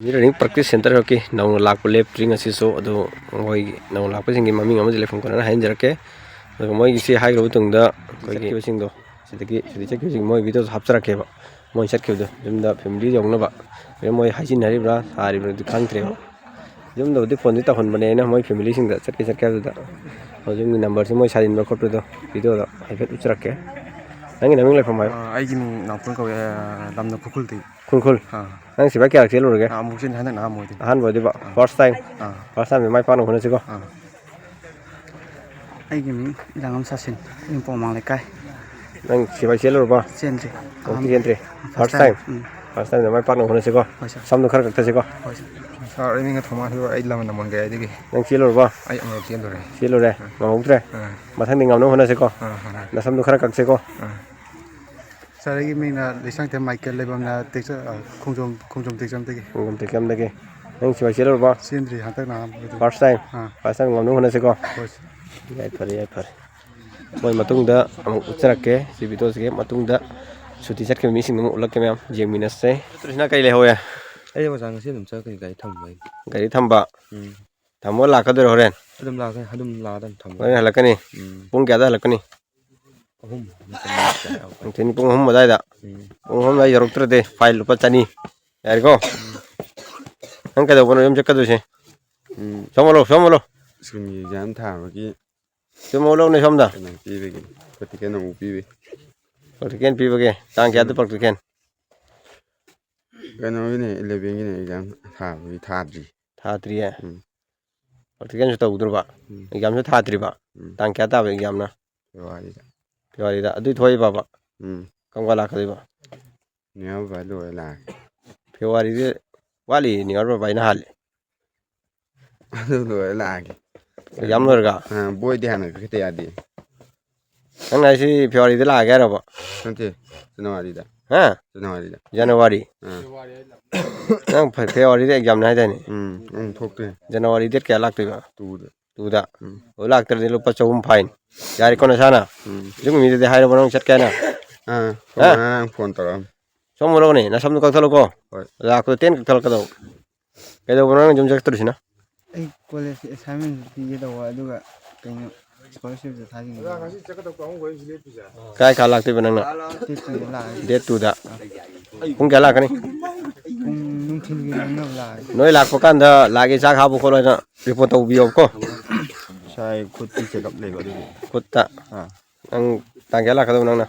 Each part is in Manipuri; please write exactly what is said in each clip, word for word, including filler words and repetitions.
ꯃꯤ ꯔꯟꯅꯤꯡ ꯄ꯭ꯔꯦꯛꯇꯤꯁ ꯁꯦꯟꯇꯔ ꯈꯛꯀꯤ ꯅꯧꯅ ꯂꯥꯛꯄ ꯂꯦꯞꯇ꯭ꯔꯤ ꯉꯁꯤꯁꯨ꯫ ꯑꯗꯨ ꯃꯣꯏꯒꯤ ꯅꯧꯅ ꯂꯥꯛꯄꯁꯤꯡꯒꯤ ꯃꯃꯤꯡ ꯑꯃꯗꯤ ꯂꯩꯐꯝ ꯈꯣꯠꯅꯅ ꯍꯥꯏꯍꯟꯖꯔꯛꯀꯦ꯫ ꯑꯗꯨꯒ ꯃꯣꯏꯒꯤꯁꯤ ꯍꯥꯏꯈ꯭ꯔꯕ ꯃꯇꯨꯡꯗ ꯑꯩꯈꯣꯏꯒꯤ ꯆꯠꯈꯤꯕꯁꯤꯡꯗꯣ ꯁꯤꯗꯒꯤ ꯁꯤꯗꯒꯤ ꯆꯠꯈꯤꯕꯁꯤꯡ ꯃꯣꯏ ꯚꯤꯗꯤꯑꯣꯁꯨ ꯍꯥꯞꯆꯔꯛꯀꯦꯕ꯫ ꯃꯣꯏ ꯆꯠꯈꯤꯕꯗꯣ ꯌꯨꯝꯗ ꯐꯦꯃꯤꯂꯤ ꯌꯧꯅꯕ꯫ ꯑꯗꯩ ꯃꯣꯏ ꯍꯥꯏꯖꯤꯟꯅꯔꯤꯕ꯭ꯔꯥ ꯁꯥꯔꯤꯕ꯭ꯔꯥꯗꯤ ꯈꯪꯗ꯭ꯔꯦꯕ꯫ ꯌꯨꯝꯗꯕꯨꯗꯤ ꯐꯣꯟꯗꯤ ꯇꯧꯍꯟꯕꯅꯦ ꯑꯩꯅ ꯃꯣꯏ ꯐꯦꯃꯤꯂꯤꯁꯤꯡꯗ ꯆꯠꯀꯦ ꯆꯠꯀꯦ ꯍꯥꯏꯕꯗꯨꯗ꯫ ꯍꯧꯖꯤꯛ ꯌꯨꯝꯒꯤ ꯅꯝꯕꯔꯁꯤ ꯃꯣꯏ ꯁꯥꯖꯤꯟꯕ ꯈꯣꯠꯄꯗꯣ ꯚꯤꯗꯤꯑꯣꯗ ꯍꯥꯏꯐꯦꯠ ꯎꯠꯆꯔꯛꯀꯦ꯫ ꯅꯪꯒꯤ ꯅꯃꯤꯡ ꯂꯩꯐꯝ ꯍꯥꯏꯌꯨ꯫ ꯑꯥ, ꯑꯩꯒꯤ ꯃꯤꯡ ꯅꯥꯎꯇꯣꯟ ꯀꯧꯋꯦ, ꯑꯥ, ꯂꯝꯅ ꯈꯨꯔꯈꯨꯜꯗꯒꯤ꯫ ꯈꯨꯔꯈꯨꯜ꯫ ꯑꯥ꯫ ꯅꯪ ꯁꯤꯕꯥꯏ ꯀꯌꯥꯔꯛ ꯆꯦꯜꯂꯨꯔꯒꯦ? ꯑꯥ, ꯑꯃꯨꯛ ꯆꯦꯟꯗ꯭ꯔꯤ, ꯍꯟꯗꯛꯅ ꯑꯍꯥꯟꯕ ꯑꯣꯏꯗꯣꯏꯕ꯫ ꯑꯍꯥꯟꯕ ꯑꯣꯏꯗꯣꯏꯕ꯫ ꯑꯥ꯫ First time? ꯑꯥ꯫ First time ꯃꯥꯏ ꯄꯥꯛꯅ ꯍꯣꯠꯅꯁꯤꯀꯣ꯫ ꯑꯥ꯫ ꯑꯩꯒꯤ ꯃꯤꯡ ꯏꯔꯥꯡꯉꯝ ꯁꯥꯁꯤꯟ, ꯏꯝꯄꯣꯛ ꯃꯥꯡ ꯂꯩꯀꯥꯏ꯫ ꯅꯪ ꯁꯤꯕꯥꯏ ꯆꯦꯜꯂꯨꯔꯕ? ꯆꯦꯟꯗ꯭ꯔꯤ꯫ ꯑꯃꯨꯛꯇꯤ ꯑꯍꯥꯟꯕ꯫ ꯆꯦꯟꯗ꯭ꯔꯤ? First First time? Time? ꯎꯝ꯫ First time ꯃꯥꯏ ꯄꯥꯛꯅ ꯍꯣꯠꯅꯁꯤꯀꯣ꯫ ꯍꯣꯏ, sir꯫ ꯁꯝꯗꯣ ꯈꯔ ꯀꯛꯊꯁꯤꯀꯣ꯫ ꯍꯣꯏ, sir꯫ Sir, ꯑꯩ ꯃꯤꯡꯅ ꯊꯣꯃꯥꯁ ꯍꯥꯏꯕ, ꯑꯩ ꯂꯝꯅ ꯃꯣꯟꯒꯩ ꯑꯗꯒꯤ꯫ ꯅꯪ ꯆꯦꯜꯂꯨꯔꯕ? ꯑꯩ ꯑꯃꯨꯛ ꯆꯦꯜꯂꯨꯔꯦ꯫ ꯆꯦꯜꯂꯨꯔꯦ? ꯑꯥ꯫ ꯉꯝꯍꯧꯗ꯭ꯔꯦ? ꯑꯥ꯫ ꯃꯊꯪꯗꯤ ꯉꯝꯅꯕ ꯍꯣꯠꯅꯁꯤꯀꯣ꯫ ꯑꯥ, ꯍꯣꯏ, ꯍꯣꯏ꯫ ꯅꯁꯝꯗꯣ ꯈꯔ ꯀꯛꯁꯤꯀꯣ꯫ ꯑꯥ꯫ Sir, ꯑꯩꯒꯤ ꯃꯤꯡꯅ ꯂꯩꯁꯥꯡꯊꯦꯝ ꯃꯥꯏꯀꯦꯜ, ꯂꯩꯐꯝꯅ ꯇꯦꯛꯆ-, ꯑ, ꯈꯣꯡꯖꯣꯝ, ꯈꯣꯡꯖꯣꯝ ꯇꯦꯛꯆꯝꯗꯒꯤ꯫ ꯈꯣꯡꯖꯣꯝ ꯇꯦꯛꯆꯝꯗꯒꯤ꯫ ꯅꯪ ꯁꯤꯕꯥꯏ ꯆꯦꯜꯂꯨꯔꯕꯣ? ꯆꯦꯟꯗ꯭ꯔꯤ, ꯍꯟꯗꯛꯅ ꯑꯍꯥꯟꯕ ꯑꯣꯏꯗꯣꯏꯅꯤ꯫ First time? ꯑꯥ꯫ First time ꯉꯝꯅꯕ ꯍꯣꯠꯅꯁꯤꯀꯣ꯫ ꯍꯣꯏ, sir꯫ ꯌꯥꯏ ꯐꯔꯦ, ꯌꯥꯏ ꯐꯔꯦ꯫ ꯃꯣꯏ ꯃꯇꯨꯡꯗ ꯑꯃꯨꯛ ꯎꯠꯆꯔꯛꯀꯦ꯫ ꯁꯤ ꯚꯤꯗꯤꯑꯣꯁꯤꯒꯤ ꯃꯇꯨꯡꯗ ꯁꯨꯇꯤ ꯆꯠꯈꯤꯕ ꯃꯤꯁꯤꯡꯗꯣ ꯑꯃꯨꯛ ꯎꯠꯂꯛꯀꯦ ꯃꯌꯥꯝ, ꯌꯦꯡꯃꯤꯟꯅꯁꯦ꯫ ꯆꯠꯇ꯭ꯔꯤꯁꯤꯅ ꯀꯩ ꯂꯩꯍꯧꯋꯦ? ꯑꯩ ꯑꯣꯖꯥ ꯉꯁꯤ ꯑꯗꯨꯝ ꯆꯠꯈ꯭ꯔꯦ, ꯒꯥꯔꯤ ꯊꯝꯕ ꯑꯩꯅ꯫ ꯒꯥꯔꯤ ꯊꯝꯕ? ꯎꯝ꯫ ꯊꯝꯃꯒ ꯂꯥꯛꯀꯗꯣꯏꯔꯣ ꯍꯣꯔꯦꯟ? ꯑꯗꯨꯝ ꯂꯥꯛꯀꯅꯤ, ꯑꯗꯨꯝ ꯂꯥꯛꯑꯗꯝ ꯊꯝꯃꯒ꯫ ꯍꯣꯔꯦꯟ ꯍꯜꯂꯛꯀꯅꯤ? ꯎꯝ꯫ ꯄꯨꯡ ꯀꯌꯥꯗ ꯍꯜꯂꯛꯀꯅꯤ? ꯑꯍꯨꯝ꯫ ꯅꯨꯡꯊꯤꯟ ꯄꯨꯡ ꯑꯍꯨꯝ ꯑꯗꯥꯏꯗ? ꯎꯝ꯫ ꯄꯨꯡ ꯑꯍꯨꯝ ꯑꯗꯥꯏ ꯌꯧꯔꯛꯇ꯭ꯔꯗꯤ fine ꯂꯨꯄꯥ ꯆꯅꯤ꯫ ꯌꯥꯔꯦꯀꯣ? ꯎꯝ꯫ ꯅꯪ ꯀꯩꯗꯧꯕꯅꯣ ꯌꯨꯝ ꯆꯠꯀꯗꯣꯏꯁꯦ? ꯎꯝ꯫ ꯁꯣꯝ ꯑꯣꯜꯂꯣ, ꯁꯣꯝ ꯑꯣꯜꯂꯣ꯫ School ꯒꯤ exam ꯊꯥꯕꯒꯤ ꯁꯣꯝ ꯑꯣꯜꯂꯣꯅꯦ ꯁꯣꯝꯗ꯫ ꯀꯩꯅꯣ ꯄꯤꯕꯒꯤ, practical ꯑꯃꯨꯛ ꯄꯤꯕꯒꯤ꯫ Practical ꯄꯤꯕꯒꯤ? ꯇꯥꯡ ꯀꯌꯥꯗ ꯎꯝ꯫ Practical? ꯀꯩꯅꯣꯒꯤꯅꯦ, eleven ꯒꯤꯅꯦ exam ꯊꯥꯕꯒꯤ, ꯊꯥꯗ꯭ꯔꯤ꯫ ꯊꯥꯗ꯭ꯔꯤꯌꯦ? ꯎꯝ꯫ Practical ꯁꯨ ꯇꯧꯗ꯭ꯔꯕ? ꯎꯝ꯫ Exam ꯁꯨ ꯊꯥꯗ꯭ꯔꯤꯕ? ꯎꯝ꯫ ꯇꯥꯡ ꯀꯌꯥ ꯇꯥꯕ exam ꯅ? February ꯗ꯫ February ꯗ꯫ ꯑꯗꯨꯏ ꯊꯣꯛꯏꯕꯕ? ꯎꯝ꯫ ꯀꯔꯝ ꯀꯥꯟ ꯂꯥꯛꯀꯗꯣꯏꯕ? New Year ꯕꯥꯏ ꯂꯣꯏꯔ ꯂꯥꯛꯑꯒꯦ꯫ February ꯗ ꯋꯥꯠꯂꯤ, New Year ꯕꯥꯏꯅ ꯍꯥꯜꯂꯤ꯫ ꯑꯗꯨ ꯂꯣꯏꯔ ꯂꯥꯛꯑꯒꯦ꯫ Exam ꯂꯣꯏꯔꯒ? ꯑꯥ, ꯕꯣꯏꯗꯤ ꯍꯥꯟꯅ ꯄꯤꯈꯠꯇ ꯌꯥꯗꯦ꯫ ꯅꯪ ꯍꯥꯏꯁꯤ February ꯗ ꯂꯥꯛꯑꯒꯦ ꯍꯥꯏꯔꯕ? ꯅꯠꯇꯦ, January ꯗ꯫ ꯍꯥ? January ꯗ꯫ January? ꯑꯥ꯫ ꯅꯪ Fe-, February ꯗ exam ꯅꯦ ꯍꯥꯏꯗꯥꯏꯅꯦ? ꯎꯝ, ꯑꯃꯨꯛ ꯊꯣꯛꯇꯣꯏꯅꯦ꯫ January date ꯀꯌꯥ ꯂꯥꯛꯇꯣꯏꯕ? Two ꯗ꯫ Two ꯗ? ꯎꯝ꯫ ꯑꯣ, ꯂꯥꯛꯇ꯭ꯔꯗꯤ ꯂꯨꯄꯥ ꯆꯍꯨꯝ fine꯫ ꯌꯥꯔꯦꯀꯣ ꯅꯁꯥꯅ? ꯎꯝ꯫ ꯌꯨꯝꯒꯤ ꯃꯤꯗꯗꯤ ꯍꯥꯏꯔꯕꯣ ꯅꯪ ꯆꯠꯀꯦ ꯍꯥꯏꯅ? ꯑꯥ, ꯑꯩꯈꯣꯏ ꯍꯥ? ꯃꯥꯅ ꯉꯔꯥꯡ phone ꯇꯧꯔꯛꯑꯝꯃꯤ꯫ ꯁꯣꯝ ꯎꯔꯛꯎꯅꯦ, ꯅꯁꯝꯗꯨ ꯀꯛꯊꯠꯂꯨꯀꯣ꯫ ꯍꯣꯏ꯫ ꯂꯥꯛꯄꯗ ꯇꯦꯟ ꯀꯛꯊꯠꯂꯛꯀꯗꯧꯕ꯫ ꯀꯩꯗꯧꯕꯅꯣ ꯅꯪ ꯌꯨꯝ ꯆꯠꯇ꯭ꯔꯤꯁꯤꯅ? ꯑꯩ ꯀꯣꯂꯦꯖꯀꯤ ꯑꯦꯁꯥꯏꯟꯃꯦꯟ ꯄꯤꯒꯦ ꯇꯧꯕ, ꯑꯗꯨꯒ ꯀꯩꯅꯣ, ꯁ꯭ꯀꯣꯂꯔꯁꯤꯞꯇ ꯊꯥꯖꯤꯟꯒꯦ ꯇꯧꯕ꯫ ꯀꯥꯏ ꯀꯥ ꯂꯥꯛꯇꯣꯏꯕ ꯅꯪꯅ? ꯗꯦꯠ ꯇꯨꯗ ꯂꯥꯛꯑꯒꯦ꯫ ꯗꯦꯠ ꯇꯨꯗ꯫ ꯄꯨꯡ ꯀꯌꯥ ꯂꯥꯛꯀꯅꯤ? ꯄꯨꯡ ꯅꯨꯡꯊꯤꯜꯒꯤ ꯅꯪꯅꯕ ꯂꯥꯛꯑꯒꯦ꯫ ꯅꯣꯏ ꯂꯥꯛꯄ ꯀꯥꯟꯗ ꯂꯥꯛꯑꯦ, ꯆꯥꯛ ꯍꯥꯞꯄꯨ ꯈꯣꯠꯂꯣ ꯍꯥꯏꯅ ꯔꯤꯄꯣꯔꯠ ꯇꯧꯕꯤꯌꯣꯕꯀꯣ꯫ ꯁꯥꯏ, ꯈꯨꯠꯀꯤ ꯆꯦꯛꯑꯞ ꯂꯩꯕ ꯑꯗꯨꯒꯤ꯫ ꯈꯨꯠꯇ? ꯑꯥ꯫ ꯅꯪ ꯇꯥꯡ ꯀꯌꯥ ꯂꯥꯛꯀꯗꯕ ꯅꯪꯅ?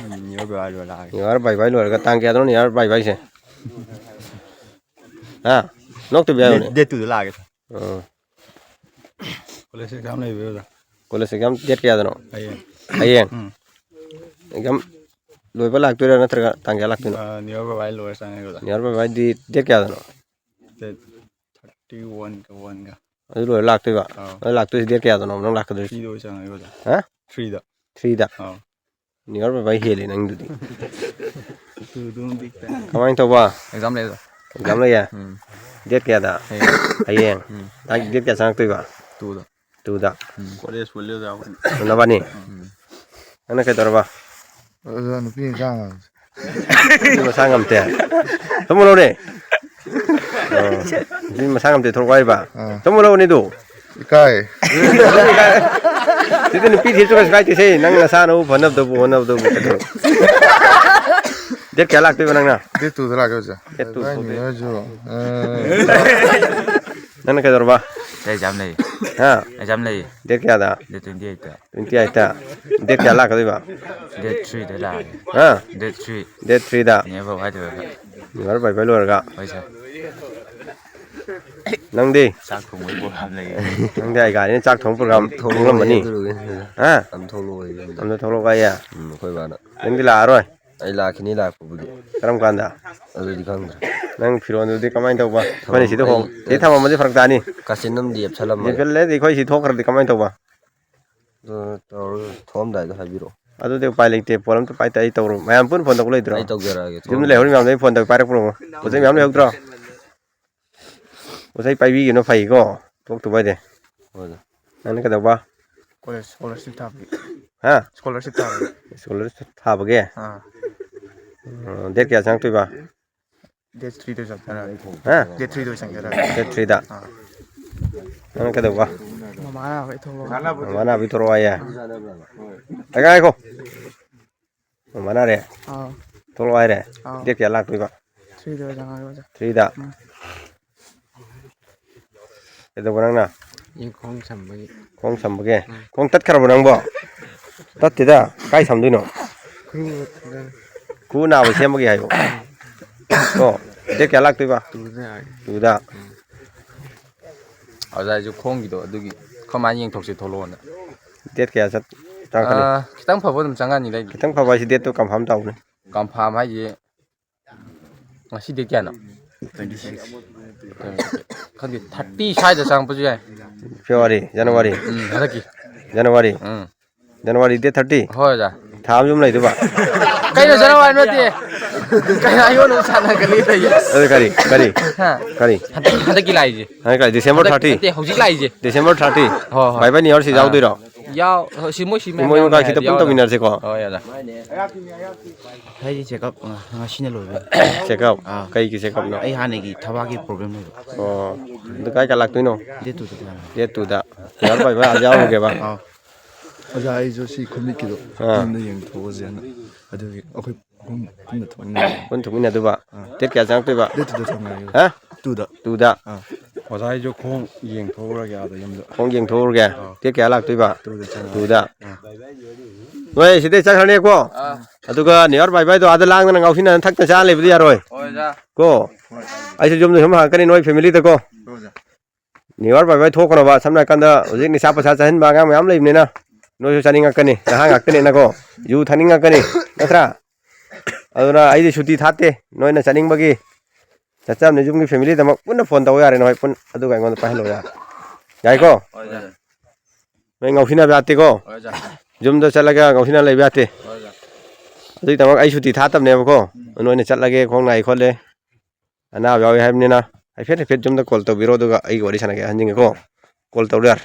ꯎꯝ, ꯅꯤꯌꯔ ꯕꯥꯏ ꯕꯥꯏ ꯂꯣꯏꯔ ꯂꯥꯛꯑꯒꯦ꯫ ꯅꯤꯌꯔ ꯕꯥꯏ ꯕꯥꯏ ꯂꯣꯏꯔꯒ ꯇꯥꯡ ꯀꯌꯥꯗꯅꯣ ꯅꯤꯌꯔ ꯕꯥꯏ ꯕꯥꯏꯁꯦ? ꯍꯥ? ꯅꯣꯛꯇꯕꯤ ꯍꯥꯏꯌꯨꯅꯦ꯫ ꯗꯦꯠ, ꯗꯦꯠ ꯇꯨꯗ ꯂꯥꯛꯑꯒꯦ꯫ ꯑꯥ꯫ ꯀꯣꯂꯦꯖ ꯑꯦꯛꯖꯥꯝ ꯂꯩꯕꯩ ꯑꯣꯖꯥ꯫ ꯀꯣꯂꯦꯖ ꯑꯦꯛꯖꯥꯝ ꯗꯦꯠ ꯀꯌꯥꯗꯅꯣ? ꯍꯌꯦꯡ꯫ ꯍꯌꯦꯡ? ꯎꯝ꯫ ꯑꯦꯛꯖꯥꯝ ꯂꯣꯏꯕ ꯂꯥꯛꯇꯣꯏꯔꯥ ꯅꯠꯇ꯭ꯔꯒ ꯇꯥꯡ ꯀꯌꯥ ꯂꯥꯛꯇꯣꯏꯅꯣ? ꯑꯥ, ꯅꯤꯌꯔ ꯕꯥꯏ ꯕꯥꯏ ꯂꯣꯏꯔ ꯆꯪꯉꯒꯦ ꯑꯣꯖꯥ꯫ ꯅꯤꯌꯔ ꯕꯥꯏ ꯕꯥꯏꯗꯤ ꯗꯦꯠ ꯀꯌꯥꯗꯅꯣ? ꯗꯦꯠ ꯊꯥꯔꯇꯤ ꯋꯥꯟꯒ ꯋꯥꯟꯒ꯫ ꯑꯗꯨ ꯂꯣꯏꯔ ꯂꯥꯛꯇꯣꯏꯕ? ꯑꯥ꯫ ꯑꯗꯨ ꯂꯥꯛꯇꯣꯏꯁꯤ ꯗꯦꯠ ꯀꯌꯥꯗꯅꯣ ꯅꯪ ꯂꯥꯛꯀꯗꯣꯏꯁꯤ? ꯊ꯭ꯔꯤꯗ ꯑꯣꯏ ꯆꯪꯉꯒꯦ ꯑꯣꯖꯥ꯫ ꯍꯥ? ꯊ꯭ꯔꯤꯗ꯫ ꯊ꯭ꯔꯤꯗ? ꯑꯥ꯫ ꯅꯤꯌꯔ ꯕꯥꯏ ꯕꯥꯏ ꯍꯦꯜꯂꯦ ꯅꯪꯗꯨꯗꯤ꯫ ꯀꯃꯥꯏꯅ ꯇꯧꯕ? ꯑꯦꯛꯖꯥꯝ ꯂꯩ ꯑꯣꯖꯥ꯫ ꯑꯦꯛꯖꯥꯝ ꯂꯩꯌꯦ? ꯎꯝ꯫ ꯗꯦꯠ ꯀꯌꯥꯗ? ꯍꯌꯦꯡ꯫ ꯍꯌꯦꯡ? ꯎꯝ꯫ ꯇꯥꯡ ꯗꯦꯠ ꯀꯌꯥ ꯆꯪꯉꯛꯇꯣꯏꯕ? ꯇꯨꯗ꯫ ꯇꯨꯗ? ꯎꯝ꯫ ꯀꯣꯂꯦꯖ ꯄꯨꯜꯂꯦ ꯑꯣꯖꯥ ꯑꯩꯈꯣꯏ꯫ ꯅꯕꯥꯅꯤ? ꯎꯝ꯫ ꯅꯪꯅ ꯀꯩꯗꯧꯔꯕ? ꯑꯣꯖꯥ, ꯅꯨꯄꯤ ꯃꯆꯥ ꯉꯥꯡꯉꯦ꯫ ꯅꯨꯄꯤ ꯃꯆꯥ ꯉꯝꯇꯦ? ꯊꯣꯛꯃꯛꯂꯧꯔꯦ? ꯑꯣ꯫ ꯅꯨꯄꯤ ꯃꯆꯥ ꯉꯝꯇꯦ ꯊꯣꯛꯂꯛꯑꯣ ꯍꯥꯏꯕ? ꯑꯥ꯫ ꯊꯣꯛꯃꯛꯂꯧꯕꯅꯤꯗꯨ? ꯏꯀꯥꯏ꯫ ꯁꯤꯗ ꯅꯨꯄꯤ ꯊꯤꯔꯁꯨ ꯀꯩꯁꯨ ꯀꯥꯏꯗꯦꯁꯦ꯫ ꯅꯪ ꯅꯁꯥ ꯅꯎ ꯐꯅꯕꯗꯕꯨ ꯍꯣꯠꯅꯕꯗꯕꯨ ꯀꯩꯗꯧꯔꯕ? ꯗꯦꯠ ꯀꯌꯥ ꯂꯥꯛꯇꯣꯏꯕ ꯅꯪꯅ? ꯗꯦꯠ ꯇꯨꯗ ꯂꯥꯛꯀꯦ ꯑꯣꯖꯥ꯫ ꯗꯦꯠ ꯇꯨ ꯊꯣꯛꯇꯣꯏ꯫ ꯅꯣꯏꯁꯨ, ꯑ, ꯅꯪꯅ ꯀꯩꯗꯧꯔꯕ? ꯑꯩ ꯑꯦꯛꯖꯥꯝ ꯂꯩ꯫ ꯍꯥ? ꯑꯦꯛꯖꯥꯝ ꯂꯩ꯫ ꯗꯦꯠ ꯀꯌꯥꯗ? ꯗꯦꯠ ꯇ꯭ꯋꯦꯟꯇꯤ ꯑꯩꯠꯇ꯫ ꯇ꯭ꯋꯦꯟꯇꯤ ꯑꯩꯠꯇ? ꯗꯦꯠ ꯀꯌꯥ ꯂꯥꯛꯀꯗꯣꯏꯕ? ꯗꯦꯠ ꯊ꯭ꯔꯤꯗ ꯂꯥꯛꯑꯒꯦ꯫ ꯍꯥ? Date three. ꯗꯦꯠ ꯊ꯭ꯔꯤꯗ? ꯅꯤꯌꯔ ꯕꯥꯏ ꯕꯥꯏ ꯂꯣꯏꯔꯒ꯫ ꯅꯤꯌꯔ ꯕꯥꯏ ꯕꯥꯏ ꯂꯣꯏꯔꯒ? ꯍꯣꯏ ꯁꯥꯔ꯫ ꯅꯪꯗꯤ? ꯆꯥꯛ ꯊꯣꯡꯕꯒꯤ ꯄ꯭ꯔꯣꯒ꯭ꯔꯥꯝ ꯂꯩꯌꯦ꯫ ꯅꯪꯗꯤ ꯑꯩ ꯒꯥꯔꯤꯅ ꯆꯥꯛ ꯊꯣꯡꯕ ꯄ꯭ꯔꯣꯒ꯭ꯔꯥꯝ ꯊꯣꯡꯉꯝꯃꯅꯤ? ꯍꯥ? ꯑꯝ ꯊꯣꯛꯂꯛꯑꯣꯏ ꯌꯨꯝꯗ꯫ ꯑꯝꯇ ꯊꯣꯛꯂꯛꯑꯣ ꯍꯥꯏꯌꯦ? ꯎꯝ, ꯑꯩꯈꯣꯏ ꯕꯥꯅ꯫ ꯅꯪꯗꯤ ꯂꯥꯛꯑꯔꯣꯏ? ꯑꯩ ꯂꯥꯛꯈꯤꯅꯤ ꯂꯥꯛꯄꯕꯨꯗꯤ꯫ ꯀꯔꯝ ꯀꯥꯟꯗ? ꯑꯗꯨꯗꯤ ꯈꯪꯗ꯭ꯔꯦ꯫ ꯅꯪ ꯐꯤꯔꯣꯟꯗꯨꯗꯤ ꯀꯃꯥꯏꯅ ꯇꯧꯕ? ꯑꯩꯈꯣꯏꯅ ꯁꯤꯗ ꯍꯣꯡ-, ꯁꯤ ꯊꯝꯃꯝꯃꯗꯤ ꯐꯔꯛ ꯇꯥꯅꯤ꯫ ꯀꯥꯆꯤꯟ ꯑꯃꯗꯤ ꯌꯦꯞꯁꯜꯂꯝꯃꯒꯦ꯫ ꯌꯦꯞꯁꯜꯂꯗꯤ ꯑꯩꯈꯣꯏ ꯁꯤ ꯊꯣꯛꯈ꯭ꯔꯗꯤ ꯀꯃꯥꯏꯅ ꯇꯧꯕ? ꯑꯗꯨ ꯇꯧꯔꯒ ꯊꯣꯛꯑꯝꯗꯥꯏꯗ ꯍꯥꯏꯕꯤꯔꯛꯑꯣ꯫ ꯑꯗꯨꯗꯤ ꯎꯄꯥꯏ ꯂꯩꯇꯦ, ꯄꯣꯠ ꯑꯝꯇ ꯄꯥꯏꯇ ꯑꯩ ꯇꯧꯔꯣ꯫ ꯃꯌꯥꯝ ꯄꯨꯟꯅ ꯐꯣꯟ ꯇꯧꯕ ꯂꯩꯇ꯭ꯔꯣ? ꯑꯩ ꯇꯧꯖꯔꯛꯑꯒꯦ, ꯌꯨꯝꯗ ꯊꯣꯛꯑꯝꯗꯥꯏꯗ꯫ ꯂꯩꯍꯧꯔꯤ ꯃꯌꯥꯝꯗꯣ ꯑꯩ ꯐꯣꯟ ꯇꯧ ꯄꯥꯏꯔꯛꯄ꯭ꯔꯣ? ꯄꯣꯠ ꯆꯩ ꯃꯌꯥꯝ ꯂꯩꯍꯧꯗ꯭ꯔꯣ? ꯄꯣꯠ ꯆꯩ ꯄꯥꯏꯕꯤꯒꯅꯨ ꯐꯩꯀꯣ, ꯊꯣꯛꯇꯕ ꯑꯣꯏꯗꯤ꯫ ꯍꯣꯏ꯫ ꯅꯪꯅ ꯀꯩꯗꯧꯕ? ꯀꯣꯂꯦꯖ ꯁ꯭ꯀꯣꯂꯔꯁꯤꯞ ꯊꯥꯕꯒꯤ꯫ ꯍꯥ? ꯁ꯭ꯀꯣꯂꯔꯁꯤꯞ ꯊꯥꯕꯒꯤ꯫ ꯁ꯭ꯀꯣꯂꯔꯁꯤꯞ ꯊꯥꯕꯒꯤ? ꯑꯥ꯫ ꯎꯝ, ꯗꯦꯠ ꯀꯌꯥ ꯆꯪꯉꯛꯇꯣꯏꯕ? ꯗꯦꯠ ꯊ꯭ꯔꯤꯗ ꯆꯠꯊꯔꯛꯑꯒꯦ꯫ ꯍꯥ? ꯗꯦꯠ ꯊ꯭ꯔꯤꯗ ꯑꯣꯏꯅ ꯆꯪꯖꯔꯛꯑꯒꯦ꯫ ꯗꯦꯠ ꯊ꯭ꯔꯤꯗ? ꯑꯥ꯫ ꯅꯪ ꯀꯩꯗꯧꯕ? ꯃꯃꯥ ꯅꯥꯕꯩ ꯊꯣꯛꯂꯛꯑꯣ꯫ ꯃꯃꯥ ꯅꯥꯕꯩ ꯊꯣꯛꯂꯛꯑꯣ ꯍꯥꯏꯌꯦ? ꯑꯥ꯫ ꯑꯦ, ꯉꯥꯏꯈꯣ꯫ ꯃꯃꯥ ꯅꯥꯔꯦ? ꯑꯥ꯫ ꯊꯣꯛꯂꯛꯑꯣ ꯍꯥꯏꯔꯦ? ꯑꯥ꯫ ꯗꯦꯠ ꯀꯌꯥ ꯂꯥꯛꯇꯣꯏꯕ? ꯊ꯭ꯔꯤꯗ ꯑꯣꯏꯅ ꯆꯪꯉꯛꯑꯒꯦ, ꯑꯣꯖꯥ꯫ ꯊ꯭ꯔꯤꯗ? ꯎꯝ꯫ ꯀꯩꯗꯧꯕ ꯅꯪꯅ? ꯑꯩ ꯈꯣꯡ ꯁꯝꯕꯒꯤ꯫ ꯈꯣꯡ ꯁꯝꯕꯒꯤ? ꯎꯝ꯫ ꯈꯣꯡ ꯇꯠꯈ꯭ꯔꯕꯣ ꯅꯪꯕꯣ? ꯇꯠꯇꯦꯗ꯫ ꯀꯥꯏ ꯁꯝꯗꯣꯏꯅꯣ? ꯈꯨꯔꯨ ꯈꯨꯔꯨ ꯅꯥꯕ ꯁꯦꯝꯕꯒꯤ ꯍꯥꯏꯌꯣ꯫ ꯑꯣ, ꯗꯦꯠ ꯀꯌꯥ ꯂꯥꯛꯇꯣꯏꯕ? ꯇꯨꯗ ꯂꯥꯛꯑꯒꯦ꯫ ꯇꯨꯗ? ꯎꯝ꯫ ꯑꯣꯖꯥ, ꯑꯩꯁꯨ ꯈꯣꯡꯒꯤꯗꯣ ꯑꯗꯨꯒꯤ ꯑꯩꯈꯣꯏ ꯃꯥꯅ ꯌꯦꯡꯊꯣꯛꯁꯦ ꯊꯣꯛꯂꯛꯑꯣꯅ꯫ ꯗꯦꯠ ꯀꯌꯥ ꯆꯠ-, ꯆꯪꯉꯛꯀꯅꯤ? ꯑꯥ, ꯈꯤꯇꯪ ꯐꯕ ꯑꯗꯨꯝ ꯆꯪꯉꯛꯑꯅꯤꯗ ꯑꯩꯗꯤ꯫ ꯈꯤꯇꯪ ꯐꯕ ꯍꯥꯏꯁꯤ ꯗꯦꯠꯇꯣ ꯀꯟꯐꯥꯔꯝ ꯇꯧꯅꯦ꯫ ꯀꯟꯐꯥꯔꯝ ꯍꯥꯏꯁꯦ ꯉꯁꯤ ꯗꯦꯠ ꯀꯌꯥꯅꯣ? Twenty six. ꯈꯪꯗꯦ, ꯊꯥꯔꯇꯤ ꯁ꯭ꯋꯥꯏꯗ ꯆꯪꯉꯛꯄꯁꯨ ꯌꯥꯏ꯫ February, January. ꯎꯝ, ꯍꯟꯗꯛꯀꯤ꯫ ꯖꯅꯋꯥꯔꯤ꯫ ꯎꯝ꯫ January date thirty? ꯍꯣꯏ, ꯑꯣꯖꯥ꯫ ꯊꯥ ꯑꯃ ꯌꯨꯝ ꯂꯩꯗꯣꯏꯕ? ꯀꯩꯅꯣ ꯖꯅꯋꯥꯔꯤ ꯅꯠꯇꯦ? ꯀꯩꯅꯣ ꯑꯩꯉꯣꯟꯗ ꯑꯃꯨꯛ ꯁꯥꯟꯅꯒꯠꯂꯤ ꯇꯧꯔꯤꯁꯦ꯫ ꯑꯗꯨ ꯀꯔꯤ? ꯀꯔꯤ? ꯍꯥ? ꯀꯔꯤ? ꯍꯟꯗꯛ, ꯍꯟꯗꯛꯀꯤ ꯂꯥꯛꯏꯁꯦ꯫ ꯍꯟꯗꯛ ꯀꯔꯤ? ꯗꯤꯁꯦꯝꯕꯔ ꯍꯟꯗꯛ ꯊꯥꯔꯇꯤ? ꯅꯠꯇꯦ, ꯍꯧꯖꯤꯛ ꯂꯥꯛꯏꯁꯦ꯫ December thirty? ꯍꯣꯏ, ꯍꯣꯏ꯫ ꯕꯥꯏ ꯕꯥꯏ ꯅꯤꯌꯔꯁꯤ ꯑꯥ꯫ ꯌꯥꯎꯗꯣꯏꯔꯣ? ꯌꯥꯎ-, ꯁꯤ ꯃꯣꯏ ꯁꯤ ꯃꯌꯥꯝ ꯏꯃꯣꯏ ꯌꯥꯎꯅꯤ ꯃꯀꯥ ꯈꯤꯇ ꯍꯥꯏꯗꯤ ꯄꯨꯟ ꯌꯥꯎꯗꯕ꯫ ꯇꯧꯃꯤꯟꯅꯔꯁꯤꯀꯣ꯫ ꯍꯣꯏ, ꯑꯣꯖꯥ꯫ ꯑꯩꯗꯤ ꯆꯦꯛꯑꯞ, ꯑ, ꯉꯁꯤꯅ ꯂꯣꯏꯕꯅꯤ꯫ ꯆꯦꯛꯑꯞ? ꯑꯥ꯫ ꯀꯩꯒꯤ ꯆꯦꯛꯑꯞꯅꯣ? ꯑꯩ ꯍꯥꯟꯅꯒꯤ ꯊꯕꯥꯛꯀꯤ ꯄ꯭ꯔꯣꯕ꯭ꯂꯦꯝ ꯂꯩꯕ꯫ ꯑꯣ꯫ ꯑꯗꯨ ꯀꯥꯏ ꯀꯥꯏ ꯂꯥꯛꯇꯣꯏꯅꯣ? ꯗꯦꯠ ꯇꯨꯗ ꯆꯠꯂꯅꯤ꯫ ꯗꯦꯠ ꯇꯨꯗ꯫ ꯌꯥꯎꯔ ꯄꯥꯏꯕ ꯑꯥ ꯌꯥꯎꯔꯨꯒꯦꯕ꯫ ꯑꯥ꯫ ꯑꯣꯖꯥ, ꯑꯩꯁꯨ ꯁꯤ ꯈꯨꯃꯤꯠꯀꯤꯗꯣ ꯑꯥ꯫ ꯌꯨꯝꯗ ꯌꯦꯡꯊꯣꯛꯎꯁꯦꯅ꯫ ꯑꯗꯨꯒꯤ ꯑꯩꯈꯣꯏ ꯑꯍꯨꯝ ꯄꯨꯟꯅ ꯊꯣꯛꯃꯤꯟꯅꯁꯦ꯫ ꯄꯨꯟꯅ ꯊꯣꯛꯃꯤꯟꯅꯗꯨꯕ? ꯑꯥ꯫ ꯗꯦꯠ ꯀꯌꯥ ꯆꯪꯉꯛꯇꯣꯏꯕ? ꯗꯦꯠ ꯇꯨꯗ ꯆꯪꯉꯛꯑꯒꯦ꯫ ꯍꯥ? ꯇꯨꯗ꯫ ꯇꯨꯗ? ꯑꯥ꯫ ꯑꯣꯖꯥ, ꯑꯩꯁꯨ ꯈꯣꯡ ꯌꯦꯡꯊꯣꯛꯎꯔꯒꯦ ꯑꯥꯗ ꯌꯨꯝꯗ꯫ ꯈꯣꯡ ꯌꯦꯡꯊꯣꯛꯎꯔꯒꯦ? ꯑꯥ꯫ ꯗꯦꯠ ꯀꯌꯥ ꯂꯥꯛꯇꯣꯏꯕ? ꯇꯨꯗ ꯆꯪꯉꯛꯑꯒꯦ꯫ ꯇꯨꯗ? ꯑꯥ꯫ ꯅꯣꯏ ꯁꯤꯗꯩ ꯆꯠꯈ꯭ꯔꯅꯤꯀꯣ? ꯑꯥ꯫ ꯑꯗꯨꯒ ꯅꯤꯌꯔ ꯕꯥꯏ ꯕꯥꯏꯗꯣ ꯑꯥꯗ ꯂꯥꯡꯗꯅ ꯉꯥꯎꯁꯤꯟꯅꯗꯅ ꯊꯛꯇ ꯆꯥ ꯂꯩꯕꯗꯤ ꯌꯥꯔꯣꯏ꯫ ꯍꯣꯏ, ꯑꯣꯖꯥ꯫ ꯀꯣ? ꯑꯩꯁꯨ ꯌꯨꯝꯗ ꯁꯨꯝ ꯍꯪꯉꯛꯀꯅꯤ ꯅꯣꯏ ꯐꯦꯃꯤꯂꯤꯗꯀꯣ꯫ ꯍꯣꯏ, ꯑꯣꯖꯥ꯫ ꯅꯤꯌꯔ ꯕꯥꯏ ꯕꯥꯏ ꯊꯣꯛꯈ꯭ꯔꯕ, ꯁꯝꯅ ꯍꯥꯏꯔꯀꯥꯟꯗ ꯍꯧꯖꯤꯛ ꯅꯤꯁꯥ ꯄꯁꯥ ꯆꯥꯁꯤꯟꯕ ꯑꯉꯥꯡ ꯃꯌꯥꯝ ꯂꯩꯕꯅꯤꯅ ꯅꯣꯏꯁꯨ ꯆꯥꯅꯤꯡꯉꯛꯀꯅꯤ, ꯅꯍꯥ ꯉꯥꯛꯇꯅꯤꯅꯀꯣ, ꯌꯨ ꯊꯛꯅꯤꯡꯉꯛꯀꯅꯤ, ꯅꯠꯇ꯭ꯔꯥ? ꯑꯗꯨꯅ ꯑꯩꯗꯤ ꯁꯨꯇꯤ ꯊꯥꯠꯇꯦ, ꯅꯣꯏꯅ ꯆꯥꯅꯤꯡꯕꯒꯤ ꯆꯠꯆꯕꯅꯤ꯫ ꯌꯨꯝꯒꯤ ꯐꯦꯃꯤꯂꯤꯗꯃꯛ ꯄꯨꯟꯅ ꯐꯣꯟ ꯇꯧ ꯌꯥꯔꯦ, ꯅꯣꯏ ꯄꯨꯟ-, ꯑꯗꯨꯒ ꯑꯩꯉꯣꯟꯗ ꯄꯥꯏꯍꯜꯂꯣ ꯌꯥꯔꯦ꯫ ꯌꯥꯏꯀꯣ? ꯍꯣꯏ, ꯁꯥꯔ꯫ ꯅꯣꯏ ꯉꯥꯎꯁꯤꯟꯅꯕ ꯌꯥꯗꯦꯀꯣ? ꯍꯣꯏ, ꯁꯥꯔ꯫ ꯌꯨꯝꯗ ꯆꯠꯂꯒ ꯉꯥꯎꯁꯤꯟꯅ ꯂꯩꯕ ꯌꯥꯗꯦ꯫ ꯍꯣꯏ, ꯁꯥꯔ꯫ ꯑꯗꯨꯒꯤꯗꯃꯛ ꯑꯩ ꯁꯨꯇꯤ ꯊꯥꯠꯇꯕꯅꯦꯕꯀꯣ꯫ ꯎꯝ꯫ ꯅꯣꯏꯅ ꯆꯠꯂꯒꯦ, ꯈꯣꯡ ꯅꯥꯏ ꯈꯣꯠꯂꯦ, ꯑꯅꯥꯕ ꯌꯥꯎꯋꯤ ꯍꯥꯏꯕꯅꯤꯅ ꯍꯥꯏꯐꯦꯠ ꯍꯥꯏꯐꯦꯠ ꯌꯨꯝꯗ ꯀꯣꯜ ꯇꯧꯕꯤꯔꯣ, ꯑꯗꯨꯒ ꯑꯩꯒ ꯋꯥꯔꯤ ꯁꯥꯟꯅꯒꯦ ꯑꯍꯟꯁꯤꯡꯒꯀꯣ꯫ ꯀꯣꯜ ꯇꯧꯔꯣ ꯌꯥꯔꯦ꯫